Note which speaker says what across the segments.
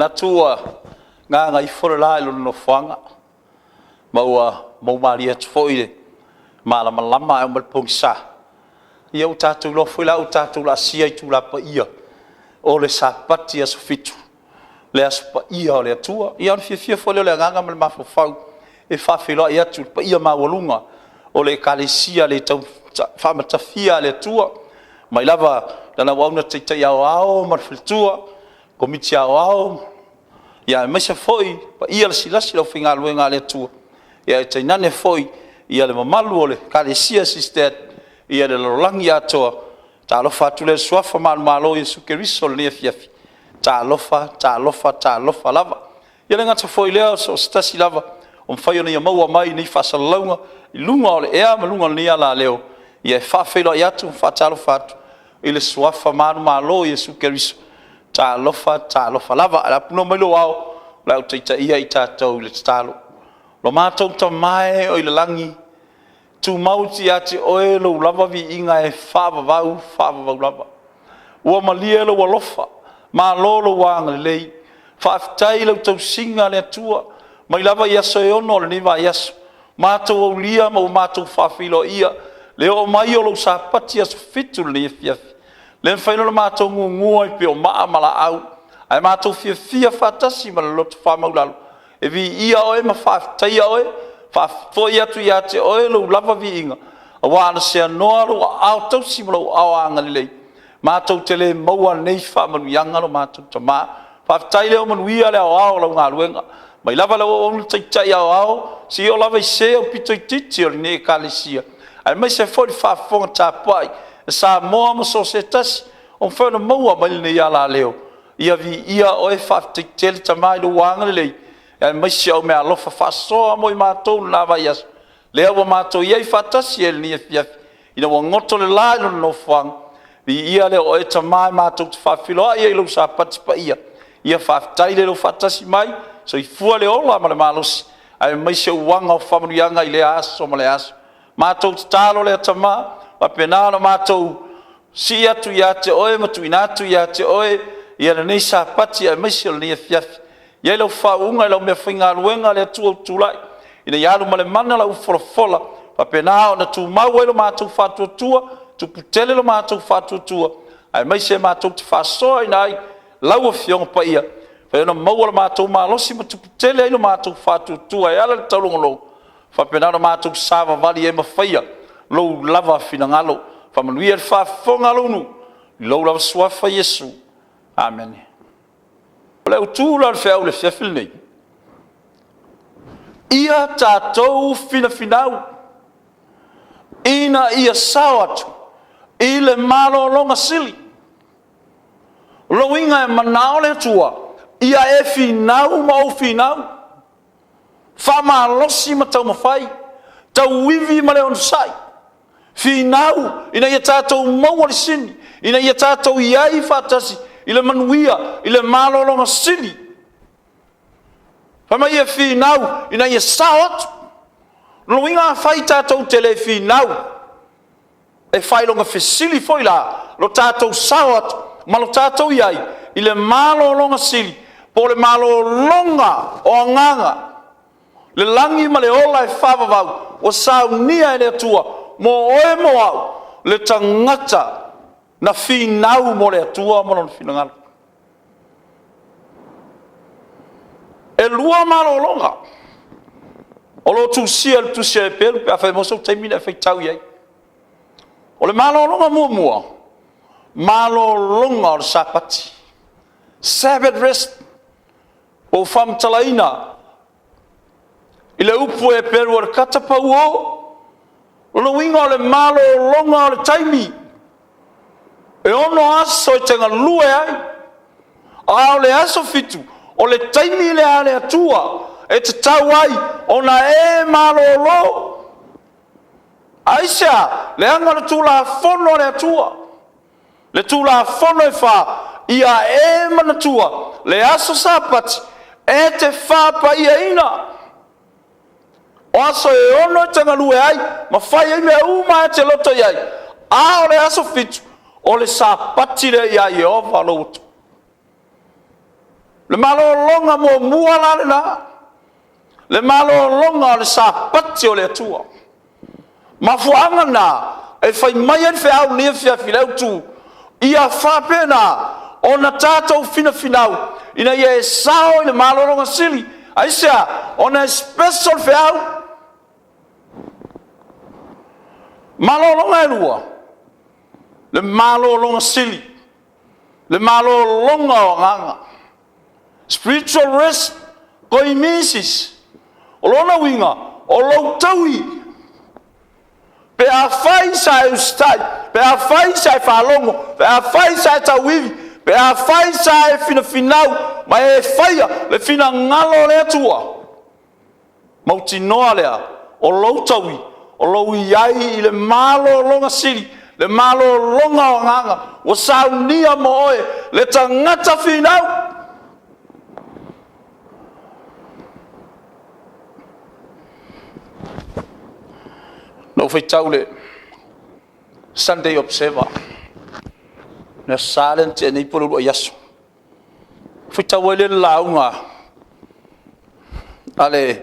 Speaker 1: Manatu ua gagaifo le la i lona nofoaga ma ua moumalie atu foi i le malamalama ae uma le pogisa. Ia ua tatou iloa foi la ua tatou laasia itula paia o le Sapati aso Fitu, le aso paia o le Atua. Ia ona fiafia foi lea o le agaga ma le mafaufau e faafeiloai atu i le paia maualuga o le Ekalesia le Taufaamatafia a le Atua, mai lava i lana Auauna Taitai Aoao ma le faletua, Komiti Aoao, aemaise foi le paia lasilasi o le aufaigaluega a le Atua, ae tainane foi le mamalu o le Ekalesia SISTED i le lalolagi atoa. Talofa atu lea i le suafa manumalo o Iesu Keriso i lenei afiafi, talofa, talofa, talofa lava. E le gata foi i lea o so o se tasi lava ua mafai ona ia maua mai nei faasalalauga i luga o le ea ma luga o lenei alaleo, ia e faafeiloai atu ma faatalofa atu i le suafa manumalo o Iesu Keriso, talofa, talofa lava. Ae o le a puna mai lou ao o le a ou taitaia i tatou i le tatalo. Lo matou Tama e o i le lagi, tumau ia te Oe lou lava viiga e faavavau, faavavau lava. Ua malie lou alofa, malo lou agalelei, faafetai i lau tausiga le Atua mai lava i aso e 6 o lenei vaiaso, matou aulia ma ua matou faafeiloaia le oo mai o lou Sapati aso Fitu i lenei afiafi. E le mafai ona matou gugua i pio maa ma laau, ae matou fiafia faatasi ma le loto faamaualalo e viia Oe ma faafetaia Oe, faafoi atu ia te Oe lou lava viiga, aua a na seanoa lou aao tausi ma lou aao agalelei, matou te le maua nei faamanuiaga lo matou Tama. Faafetai o lea ua manuia le aoao o lau galuega, mai lava i lau Auauna Taitai Aoao seia oo lava i se aupito itiiti o lenei Ekalesia, aemaise foi le faafofoga tapuai a Samoa ma so o se tasi ua mafai ona maua mai lenei alaleo. Ia viia Oe, faafetai tele Tama i lou agalelei aemaise o au meaalofa faasoa mo i matou i lena vaiaso, lea ua matou i ai faatasi ai i lenei afiafi ina ua goto le la i lona nofoaga. Viia lea o Oe Tama matou te faafeiloai ai i lou Sapati paia. Ia faafetai le faatasi mai, soifua le ola ma le malosi aemaise o uaga o faamanuiaga i lea aso ma lea aso. Matou tatalo lea Tama, faapena ona matou sii atu ia te Oe ma tuuina atu ia te Oe lenei Sapati aemaise o lenei afiafi. Ia i ai lau faauuga i lau meafaigaluega le Atua ua tulai, ina ia alu ma le mana lau folafola, faapena ona tumau ai lo matou faatuatua, tupu tele lo matou faatuatua, aemaise matou te faasoaina ai lau Afioga Paia, e mafai ona maua lo matou malosi ma tupu tele ai lo matou faatuatua e ala i le taulogologo, faapena ona matou savavali ai ma faia lou lava finagalo. Faamanuia i le faafofoga a lou nuu, i lou lava Suafa Iesu. Amene. O le autu la o le feau i le afiafi lenei, ia tatou finafinau ina ia sao atu i le malologa sili. O lona uiga e manao le Atua ia e finau ma ou finau, faamalosi ma taumafai, tauivi ma le onosai, finau ina ia tatou maua le sini, ina ia tatou i ai faatasi i le manuia i le malologa sili. Fai mai ia finau ina ia sao atu. O lona uiga afai tatou te le finau, e faailoga fesili foi la lo tatou sao atu ma lo tatou i ai i le malologa sili po o le malologa o agaga, le lagi ma le ola e faavavau, ua saunia e le Atua mo oe mo au, le tagata na finau mo le Atua ma Lona finagalo. E lua malologa o lo o tusia i le tusi a Heperu pe afai e maua sou taimi ona e faitau i ai. O le malologa muamua, malologa o le Sapati, Sabbath rest, po ua faamatalaina i le upu a Heperu o le katapauo. O lona uiga o le malologa o le taimi, e 6 aso e te galue ai, a o le aso 7, o le taimi lea a le Atua e tatau ai ona e malolo. Aisea? Leaga o le Tulafono a le Atua, le Tulafono e fa, ia e manatua le aso Sapati e te faapaiaina. O aso e 6 e te galue ai ma fai ai mea uma lava e te loto i ai, a o le aso 7, o le Sapati lea ia Ieova lou Atua. Le malologa muamua la lena, le malologa o le Sapati o le Atua. Mafuaaga na e fai mai ai le feau i lenei afiafi, le autu, ia faapena ona tatou finafinau ina ia e sao i le malologa sili. Aisea? Ona e special le feau. Malologa e lua, le malologa sili, le malologa o agaga, spiritual rest, poimesis. O lona uiga, o lou taui, pe afai sa e usitai, pe afai sa e faalogo, pe afai sa e tauivi, pe afai sa e finafinau ma e faia le finagalo o le Atua, mautinoa lea o lou taui o lou i ai i le malologa sili, le malologa o agaga ua saunia mo oe le tagata finau. Na ou faitau i le Sunday Observer i le Aso Sa lea na tea nei po o le uluai aso, ona faitau ai lea i le lauga a Le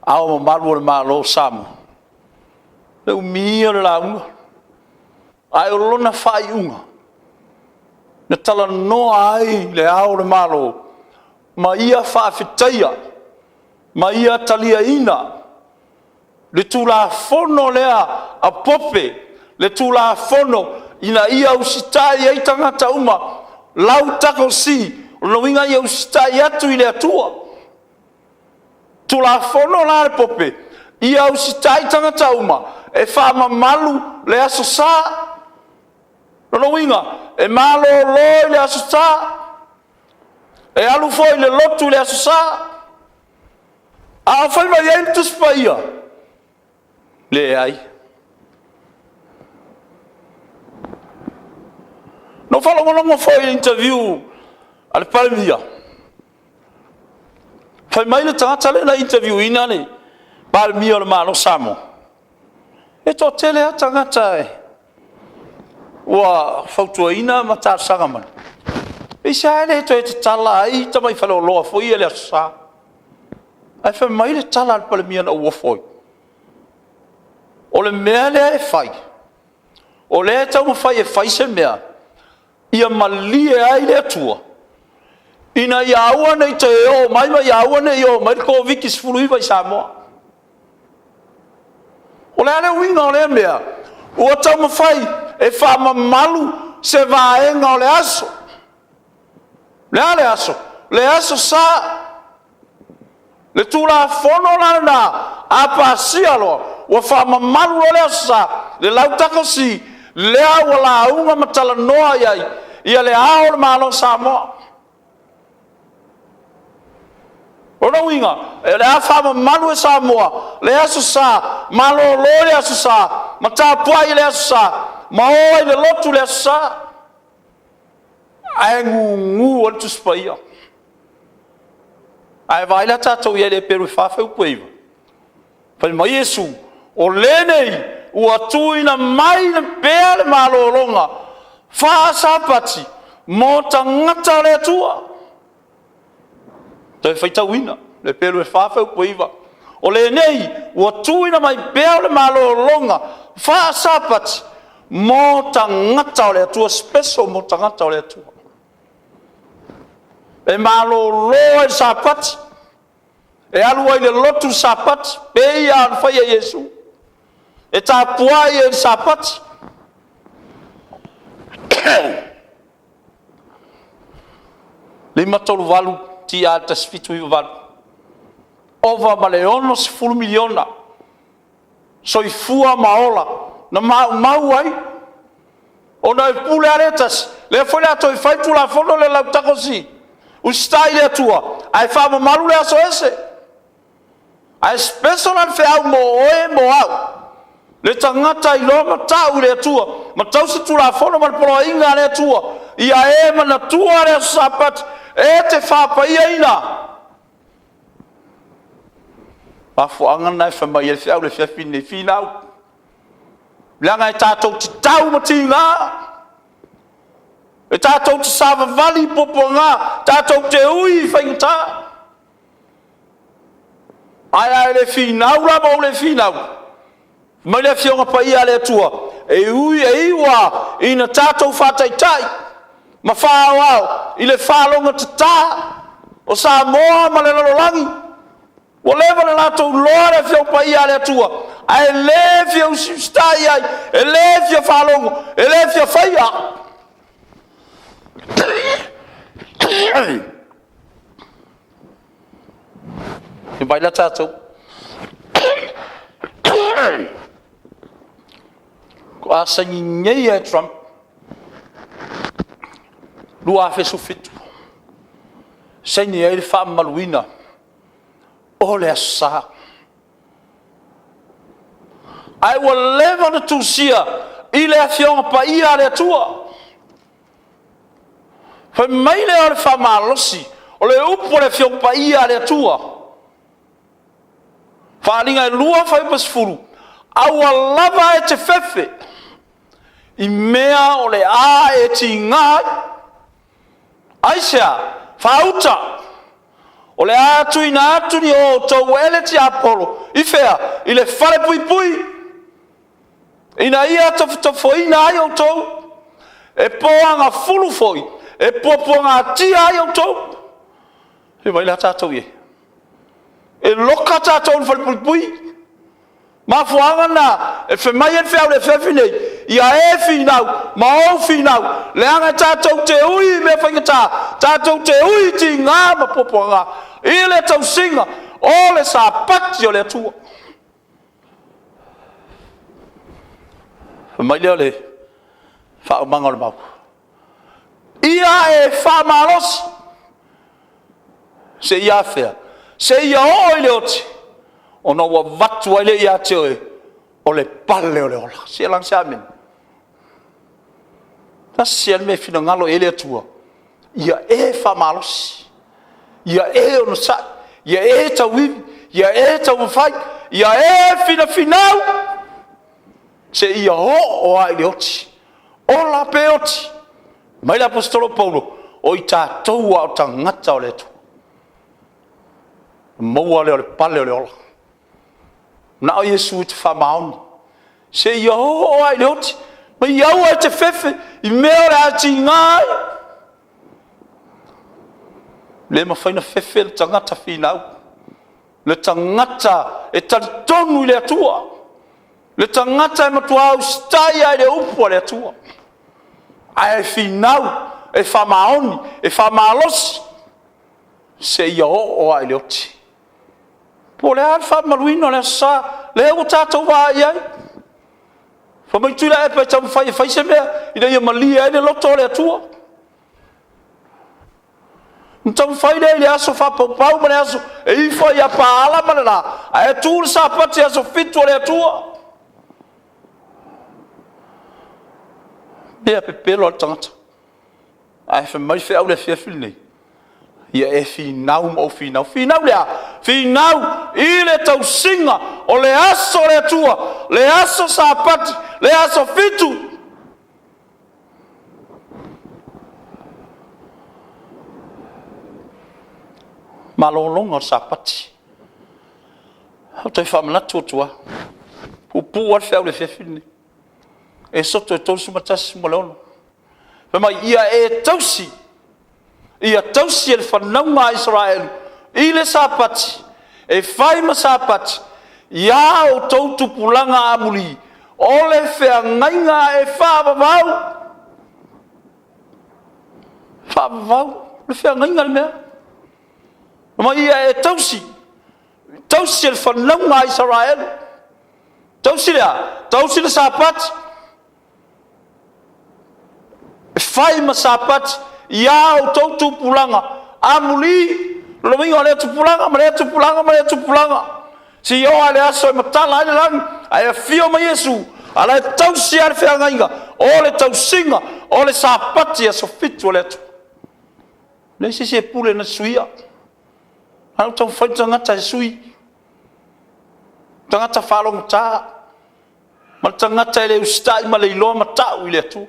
Speaker 1: Ao Mamalu o le Malo o Samoa, o le umi ia o le lauga, ae o lona faaiuga, na talanoa ai Le Ao o le Malo ma ia faafetaia ma ia taliaina le Tulafono lea a Pope, le Tulafono ina ia usitai ai tagata uma, Lautako Si, o lona uiga ia usitai atu i le Atua. Tulafono la a le Pope, ia usitai tagata uma e faamamalu le Aso Sa. O lona uiga, e malolo i le Aso Sa, e alu foi i le lotu i le Aso Sa. A o fai mai ai le Tusi Paia? Leai. Na ou faalogologo foi i le interview a le Palemia, fai mai le tagata lea na interview ina le Palemia o le Malo o Samoa, e toatele lava tagata ua fautuaina ma talosaga mai, aisea e le toe tatala ai tamai faleoloa foi ia i le Aso Sa? Ae fai mai le tala a le Palemia na ou ofo ai, o le mea lea e fai, o lea e taumafai e fai se mea ia malie ai le Atua, ina ia aua ne i toe oo mai ma ia aua ne i oo mai le Koviti-19 i Samoa. O le a le uiga o lea mea? Ua taumafai e faamamalu se vaega o le aso. O le a le aso? O le Aso Sa. O le Tulafono la lena a pasia loa, ua faamamalu loa le Aso Sa, le Lautako Si, lea ua lauga ma talanoa i ai Le Ao o le Malo o Samoa. O lona uiga, o le a faamamalu e Samoa le Aso Sa, malolo i le Aso Sa, ma tapuai i le Aso Sa, ma o ai i le lotu i le Aso Sa. Ae gugu ai le Tusi Paia. A e vaai la tatou i ai i le Eperu 4:9, fai mai Iesu, o lenei ua tuuina mai pea le malologa faasapati mo tagata o le Atua. Toe faitauina, Eperu 4:9, o lenei ua tuuina mai pea le malologa faasapati mo tagata o le Atua, special mo tagata o le Atua. E malolo ai le Sapati, e alu ai i le lotu le Sapati, pei lava ona faia e Iesu, e tapuai ai i le Sapati. 538 T.R 1798, ova ma le 60 miliona soifua ma ola na maumau ai, ona e pule lava le tasi, lea foi o le a toe fai le Tulafono lea o le Lautako Si, usitai i le Atua ae faamamalu le aso ese. Ae special la le feau mo oe mo au, le tagata iloa ma tau i le Atua ma tausi Tulafono ma le poloaiga a le Atua, ia e manatua le aso Sapati e te faapaiaina. O le mafuaaga lena e fai mai ai le feau i le afiafi lenei, finau, leaga e tatou te tau ma tiga. E tatou te savavali i puapuaga, tatou te ui i faigata. Ae a e le finau la ma ou le finau, fai mai le Afioga Paia a le Atua, e ui e iu lava ina tatou faataitai ma faaaoao i le falogotatā o Samoa ma le lalolagi, ua leva ona latou iloa le Afioga Paia a le Atua, ae le fia usiusitai i ai, e le fia faalogo, e le fia faia. Ia vaai la tatou, faatoa saini nei lava e Trump 2017, saini ai le faamamaluina o le Aso Sa. Ae ua leva ona tusia i le Afioga Paia a le Atua. Fai mai lea o le faamalosi, o le upu a le Afioga Paia a le Atua, Faaaliga e 2 fuaiupu e 10, aua lava e te fefe i mea o le a e tiga ai. Aisea? Faauta, o le a tuuina atu ni outou e le tiapolo, i fea? I le falepuipui, ina ia tofotofoina ai outou, e poagafulu foi, e puapuagatia ai outou. Se i vaai la tatou i ai? E loka tatou i le falepuipui. Mafuaaga lena e fai mai ai le feau i le afiafi lenei, ia e finau ma ou finau, leaga tatou te ui i mea faigata, tatou te ui i tiga ma puapuaga i le tausiga o le Sapati o le Atua. Fai mai lea o le faaumaga o le mau, ia e faamalosi seia a fea? Seia oo i le oti, ona ua avatu ai lea ia te oe o le pale o le ola. Se i laga se amene. E tasi lava le mea e finagalo i ai le Atua, ia e faamalosi, ia e onosai, ia e tauivi, ia e taumafai, ia e finafinau seia oo lava i le oti. Ola pe oti. Fai mai le aposetolo o Paulo, o i tatou lava o tagata o le Atua, ona maua lea o le pale o le ola. Na o Iesu e te faamaoni seia oo lava i le oti, ma ia aua e te fefe i mea o le a e tiga ai. E le mafai ona fefe le tagata finau, le tagata e talitonu i le Atua, le tagata e matua usitai lava i le upu a le Atua, ae finau, e faamaoni, e faamalosi seia oo lava i le oti. Po o le a le faamamaluina o le Aso Sa lea ua tatou vaai i ai? Fai mai Tuilaepa e taumafai e fai se mea ina ia malie ai le loto o le Atua. Ona taumafai lea i le aso faapaupau ma le aso e ifo ai ia paala ma le la, ae tu le Sapati aso 7 o le Atua. Mea pepelo lava le tagata. Ae fai mai le feau i le afiafi lenei, ia e finau ma ou finau. Finau i le a? Finau i le tausiga o le aso o le Atua, le aso Sapati, le aso 7. Malologa o le Sapati. Ou te toe faamanatu atu lava, e puupuu lava le feau i le afiafi lenei. Esoto 31:6, fai mai, ia e tausi, ia tausi e le fanauga a Isaraelu i le Sapati e fai ma Sapati ia outou tupulaga amuli, o le feagaiga e faavavau. Faavavau, o le feagaiga le mea. Fai mai ia e tausi, tausi e le fanauga a Isaraelu. Tausi le a? Tausi le Sapati, e fai ma Sapati ia outou tupulaga amuli. O lona uiga o lea tupulaga ma lea tupulaga ma lea tupulaga, seia oo lava i le aso e matala ai le lagi ae afio mai Iesu, a o la e tausi lava le feagaiga o le tausiga o le Sapati aso 7 a le Atua. E leai se isi e pule na te suia, a o taumafai le tagata e sui, tagata faalogogata ma le tagata e le usitai ma le iloa matau i le Atua.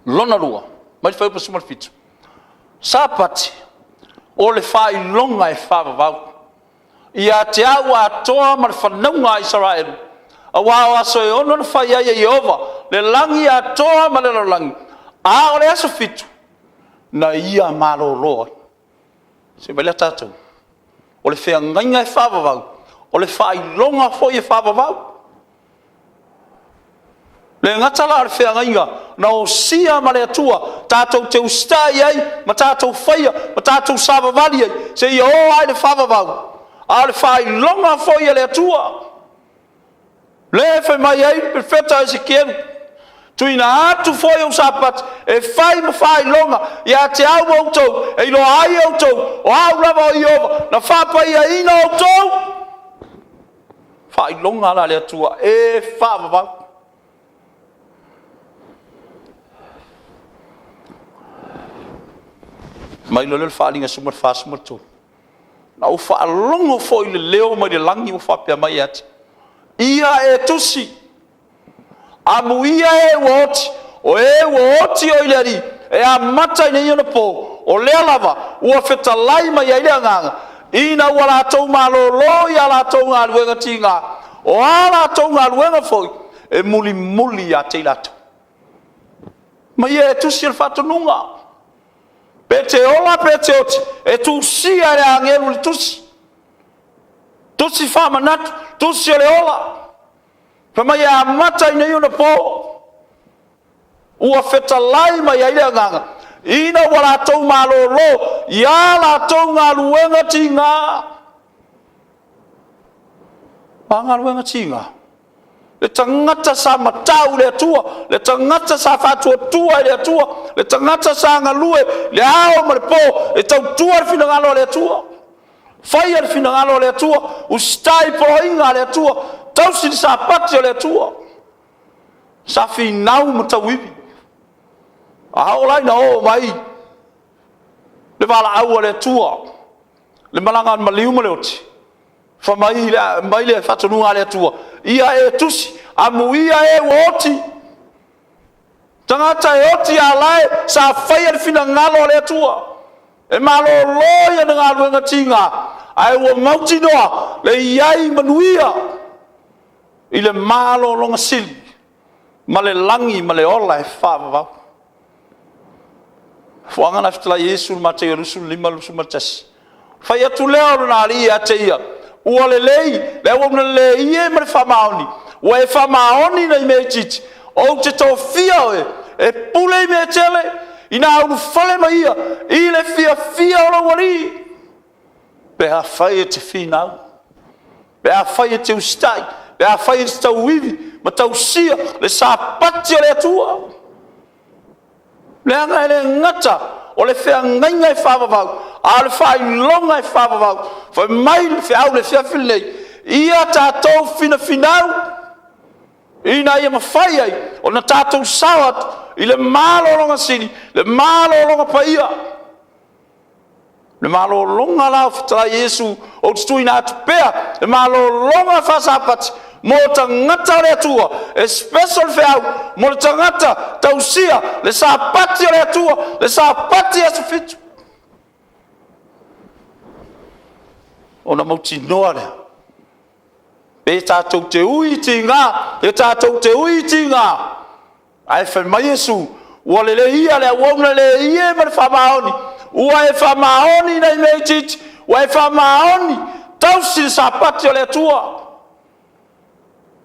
Speaker 1: Lona lua, mai le Fuaiupu 17, Sapati o le faailoga e faavavau ia te au atoa ma le fanauga a Isaraelu, aua o aso e 6 na fai ai e Ieova le lagi atoa ma le lalolagi, a o le aso fitu na ia malolo ai. Se i vaai la tatou, o le feagaiga e faavavau, o le faailoga foi e faavavau. E le gata la o le feagaiga na osia ma le Atua tatou te usitai ai ma tatou faia ma tatou savavali ai seia oo lava i le faavavau, a o le faailoga foi a le Atua. Lea e fai mai ai le Perofeta o Esekielu, tuuina atu foi ou Sapati e fai ma faailoga ia te au ma outou, e iloa ai e outou o au lava o Ieova na faapaiaina outou. Faailoga la a le Atua e faavavau. Aumai loa lea o le Faaaliga 14, 13. Na ou faalogo foi i le leo mai le lagi o faapea mai ia te au, “Ia e tusi, amuia e ua oti, o e ua oti i le Alii e amata nei ona po, o lea lava ua fetalai mai ai le Agaga, ina ua latou malolo i a latou galuega tiga, o a latou galuega foi e mulimuli ia te i latou.” Ma ia e tusi o le faatonuga, pe te ola pe te oti, e tusia e le agelu le tusi, tusi faamanatu, tusi o le ola. Fai mai e amata ai nei ona po, ua fetalai mai ai le Agaga, ina ua latou malolo i a latou galuega tiga. O a galuega tiga? Le tagata sa matau i le Atua, le tagata sa faatuatua i le Atua, le tagata sa galue i le ao ma le po e tautua le finagalo o le Atua, faia le finagalo o le Atua, usitai i poloaiga a le Atua, tausi le Sapati o le Atua. Sa finau ma tauivi, a oo la ina oo mai le valaau a le Atua, le malaga a le maliu ma le oti, fai mai le faatonuga a le Atua, “Ia e tusi, amuia e ua oti.” Tagata e oti a o la e sa faia le finagalo o le Atua, e malolo i ana galuega tiga, ae ua mautinoa le i ai manuia i le malologa sili ma le lagi ma le ola e faavavau. O le foaga na fetalai Iesu i le Mateo 25:21, fai atu lea o lona Alii ia te ia, “Ua lelei le auauna lelei e ma le faamaoni, ua e faamaoni i nai mea itiiti, ou te tofia oe e pule i mea e tele, ina ulufale mai ia i le fiafia o lou alii.” Pe afai e te finau, pe afai e te usitai, pe afai e te tauivi ma tausia le Sapati o le Atua. Leaga e le gata o le feagaiga e faavavau, a o le faailoga e faavavau. Fai mai le feau i le afiafi lenei, ia tatou finafinau ina ia mafai ai ona tatou sao atu i le malologa sili, le malologa paia. O le malologa la o fetalai Iesu, ou te tuuina atu pea le malologa faa-Sapati mo tagata o le Atua, e special le feau mo le tagata tausia le Sapati o le Atua, le Sapati aso fitu, ona mautinoa lea, pe tatou te ui i tiga, pe tatou te ui i tiga, ae fai mai Iesu, “Ua lelei ia le auauna lelei e ma le faamaoni, ua e faamaoni i nai mea itiiti, ua e faamaoni tausi le Sapati o le Atua.”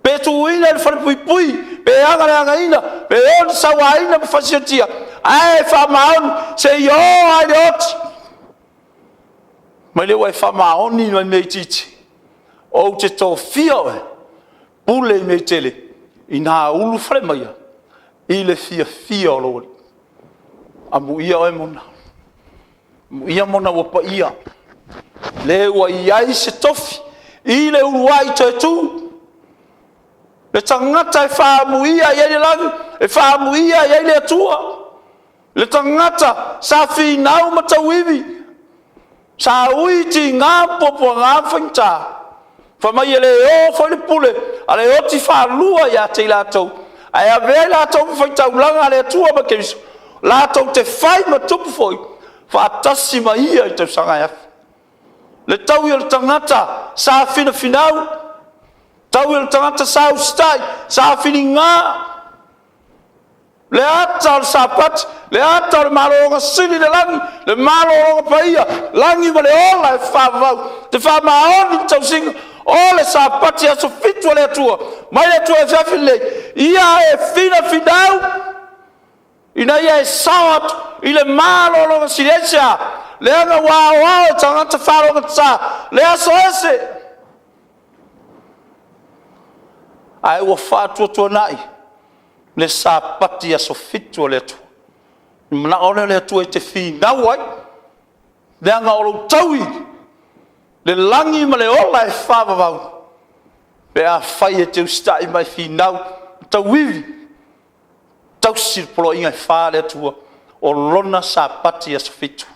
Speaker 1: Pe tuuina i le falepuipui, pe agaleagaina, pe ono sauaina ma fasioti, ae faamaoni seia oo lava i le oti. Fai mai lea, “Ua e faamaoni i nai mea itiiti, ou te tofia oe, pule i mea e tele, ina ulufale maia i le fiafia o lou alii.” Amuia oe Mona, amuia Mona ua paia, le ua i ai se tofi i le uluai toe tu, le tagata e faaamuia i ai le lagi, e faaamuia i ai le Atua, le tagata sa finau ma tauivi, sa ui i tiga ma puapuaga ma faigata. Fai mai e le o foi le pule a le oti faalua ia te i latou, ae avea i latou ma faitaulaga a le Atua ma Keriso. Latou te fai ma tupu foi faatasi ma ia i tausaga e 1000. Le taui o le tagata sa finafinau, taui o le tagata sa usitai, sa filiga, le ata o le Sapati, le ata o le malologa sili i le lagi, le malologa paia, lagi ma le ola e faavavau, e te faamaoni i le tausiga o le Sapati, aso 7 a le Atua, mai le Atua i le afiafi lenei, ia e finafinau ina ia e sao atu i le malologa sili. Aisea? Leaga ua aoao e tagata faalogotata le aso ese, ae ua faatuatuanai le Sapati aso 7 a le Atua. Ona manao lea o le Atua e te finau ai, leaga o lou taui le lagi ma le ola e faavavau, pe afai e te usitai ma e finau tauivi, tausi poloaiga e fa a le Atua o Lona Sapati aso 7.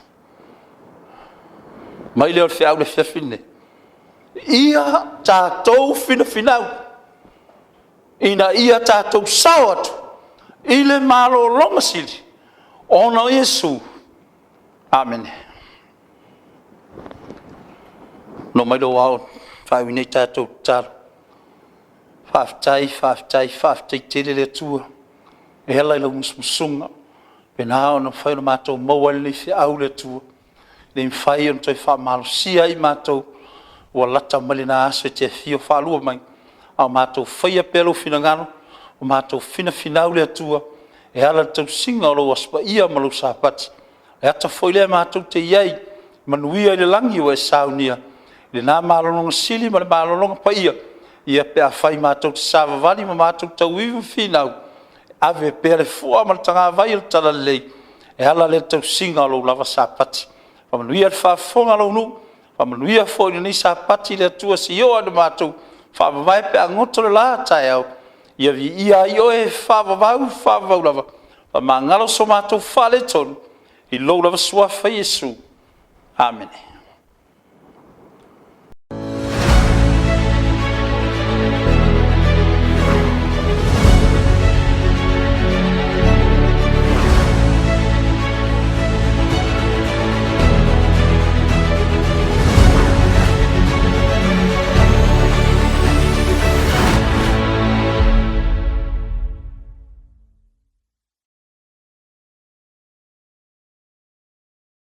Speaker 1: Ona aumai lea o le feau i le afiafi lenei, ia tatou finafinau ina ia tatou sao atu i le malologa sili ona o Iesu. Amene. Lau mai lou ao e faaiu ai nei tatou tatalo. Faafetai, faafetai, faafetai tele le Atua e ala i lau musumusuga ua faapena ona mafai ona matou maua ai lenei feau le Atua, ina ia mafai ona toe faamalosia ai matou ua lata mai lena aso e te afio faalua mai, a o matou faia pea lou finagalo ma matou finafinau le Atua e ala i le tausiga o lou Aso Paia ma lou Sapati. O le ata foi lea matou te i ai manuia i le lagi ua e saunia i lena malologa sili ma le malologa paia, ia pe afai matou te savavali ma matou tauivi ma finau, e ave pea le fua ma le tagavai o le talalelei e ala lea i le tausiga o lou lava Sapati. Faamanuia le faafofoga a lou nuu, faamanuia foi i lenei Sapati le Atua seia oo lava ina matou faavavae pe a goto le la a taeao, ia viia ai Oe e faavavau, faavavau lava. Faamagalo so matou faaletonu i lou lava Suafa Iesu. Amene.